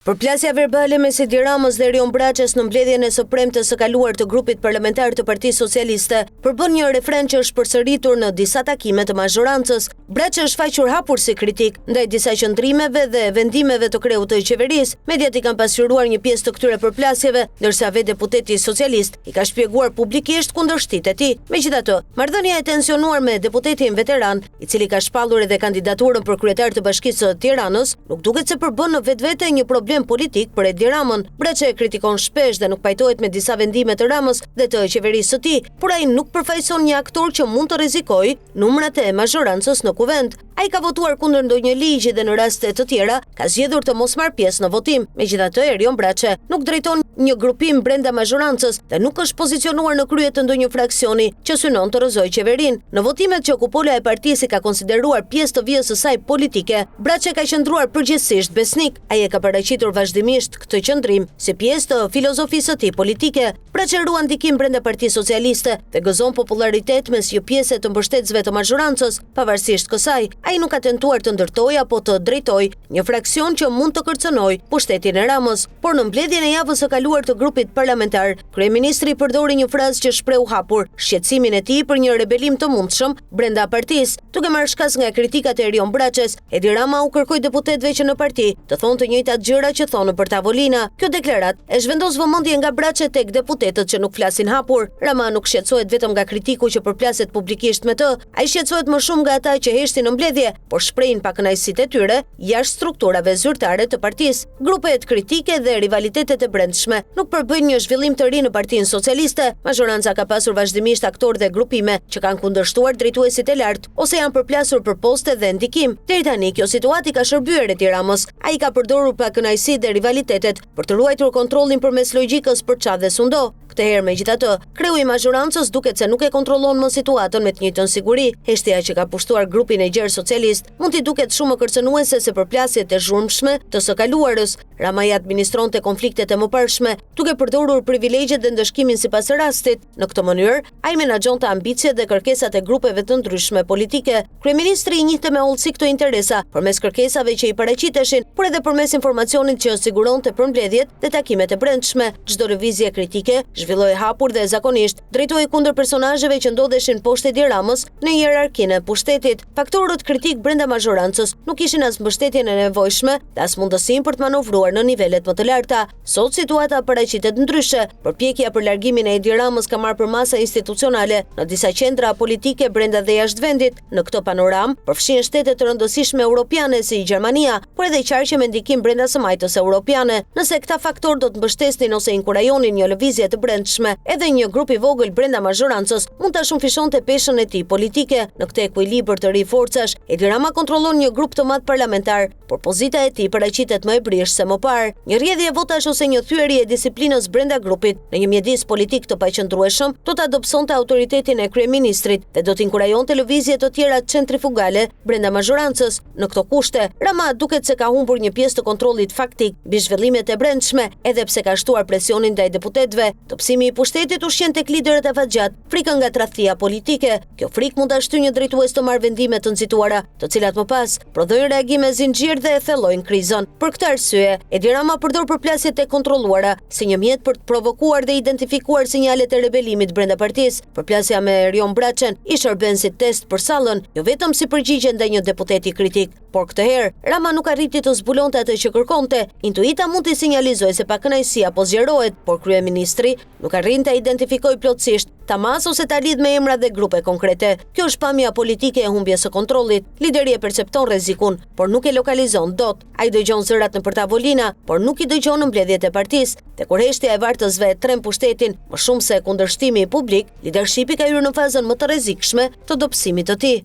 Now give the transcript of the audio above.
Përplasja verbale mes Edi Ramës dhe Erion Braçes në mbledhjen e së premtes së kaluar të grupit parlamentar të Partisë Socialiste përbën një refren që është përsëritur në disa takime të mazhorancës. Braçe është shfaqur hapur si kritik ndaj disa qëndrimeve dhe vendimeve të kreut të qeverisë. Mediat i kanë pasqyruar një pjesë të këtyre përplasjeve, ndërsa vetë deputeti socialist i ka shpjeguar publikisht kundërshtitë e tij. Megjithatë, marrëdhënia e tensionuar me deputetin veteran i cili ka shpallur edhe kandidaturën për kryetar të Bashkisë së Tiranës, nuk duket se përbën në vetvete një problem politik për Edi Ramën. Braçe e kritikon shpesh dhe nuk pajtohet me disa vendime të Ramës dhe të qeverisë së tij, por ai nuk përfaqëson një aktor që mund të rrezikojë numrat e mazhorancës në Kuvend. Ai ka votuar kundër ndonjë ligji dhe në raste të tjera ka zgjedhur të mos marrë pjesë në votim. Megjithatë, Erion Braçe nuk drejton një grupim brenda mazhorancës dhe nuk është pozicionuar në krye të ndonjë fraksioni që synon të rrëzojë qeverinë. Në votimet që kupola e partisë i ka konsideruar pjesë të vijës së saj politike, Braçe ka qëndruar përgjithësisht besnik. Ai e ka paraqitur vazhdimisht këtë qëndrim si pjesë të filozofisë së tij politike. Braçe ruan ndikim brenda Partisë Socialiste dhe gëzon popullaritet mes një pjese të mbështetësve të mazhorancës. Pavarësisht kësaj, ai nuk ka tentuar të ndërtojë apo të drejtojë një fraksion që mund të kërcënojë pushtetin e Ramës. Por në mbledhjen e javës së kaluar të grupit parlamentar, kryeministri përdori një frazë që shprehu hapur shqetësimin e tij për një rebelim të mundshëm brenda partisë. Duke marrë shkas nga kritikat e Erion Braçes, Edi Rama u kërkoi deputetëve që në parti të thonë të njëjtat gjëra që thonë nëpër tavolina. Kjo deklaratë e zhvendos vëmendjen nga Braçe tek deputetët që nuk flasin hapur. Rama nuk shqetësohet vetëm nga kritiku që përplaset publikisht me të, ai shqetësohet më shumë nga ata që heshtin në mbledhje, por shprehin pakënaqësitë e tyre jashtë strukturave zyrtare të partisë. Grupet kritike dhe rivalitetet e brendshme nuk përbëjnë një zhvillim të ri në Partinë Socialiste. Mazhoranca ka pasur vazhdimisht aktorë dhe grupime që kanë kundërshtuar drejtuesit e lartë ose janë përplasur për poste dhe ndikim. Deri tani, kjo situatë i ka shërbyer Edi Ramës. Ai ka përdorur pakënaqësitë dhe rivalitetet për të ruajtur kontrollin përmes logjikës përça dhe sundo. Këtë herë, megjithatë, kreu i mazhorancës duket se nuk e kontrollon më situatën me të njëjtën siguri. Heshtja që ka pushtuar grupin e gjerë socialist mund t'i duket shumë më kërcënuese se përplasjet e zhurmshme të së kaluarës. Rama i administronte konfliktet e mëparshme, duke përdorur privilegjet dhe ndëshkimin sipas rastit. Në këtë mënyrë, ai menaxhonte ambiciet dhe kërkesat e grupeve të ndryshme politike. Kryeministri i njihte me hollësi këto interesa, përmes kërkesave që i paraqiteshin, por edhe përmes informacionit që siguronte për mbledhjet dhe takimet e brendshme. Çdo lëvizje kritike zhvillohej hapur dhe zakonisht drejtohej kundër personazheve që ndodheshin poshtë Edi Ramës në hierarkinë e pushtetit. Faktorët kritikë brenda mazhorancës nuk kishin as mbështetjen e nevojshme dhe as mundësinë për të manovruar në nivelet më të larta. Sot situata paraqitet ndryshe. Përpjekja për largimin e Edi Ramës ka marrë përmasa institucionale në disa qendra politike brenda dhe jashtë vendit. Në këtë panoramë, përfshihen shtete të rëndësishme europiane si Gjermania, por edhe qarqe me ndikim brenda së majtës europiane. Nëse këta faktorë do të mbështesnin ose inkurajonin një lëvizje të brendshme, edhe një grup i vogël brenda mazhorancës mund ta shumëfishonte peshën e tij politike. Në këtë ekuilibër të ri forcash, Edi Rama kontrollon një grup të madh parlamentar, por pozita e tij paraqitet më e brishtë se më parë. Një rrjedhje votash ose një thyerje e disiplinës brenda grupit në një mjedis politik të paqëndrueshëm do ta dobësonte autoritetin e kryeministrit dhe do të inkurajonte lëvizje të tjera centrifugale brenda mazhorancës. Në këto kushte, Rama duket se ka humbur një pjesë të kontrollit faktik mbi zhvillimet e brendshme, edhe pse ka shtuar presionin ndaj deputetëve. Dobësimi i pushtetit ushqen tek liderët afatgjatë frikën nga tradhtia politike. Kjo frikë mund ta shtyjë një drejtues të marrë vendime të nxituara, të cilat më pas prodhojnë reagime zinxhir dhe e thellojnë krizën. Për këtë arsye, Edi Rama përdor përplasjet e kontrolluara si një mjet për të provokuar dhe identifikuar sinjalet e rebelimit brenda partisë. Përplasja me Erion Braçen i shërben si test për sallën, jo vetëm si përgjigje ndaj një deputeti kritik. Por këtë herë, Rama nuk arriti të zbulonte atë që kërkonte. Intuita mund t'i sinjalizojë se pakënaqësia po zgjerohet, por kryeministri nuk arrin ta identifikojë plotësisht, ta masë ose ta lidhë me emra dhe grupe konkrete. Kjo është pamja politike e humbjes së kontrollit. Lideri e percepton rrezikun, por nuk e lokalizon dot. Ai dëgjon zërat nëpër tavolina, por nuk i dëgjon në mbledhjet e partisë. Dhe kur heshtja e vartësve e tremb pushtetin më shumë se kundërshtimi publik, lidershipi ka hyrë në fazën më të rrezikshme të dobësimit të tij.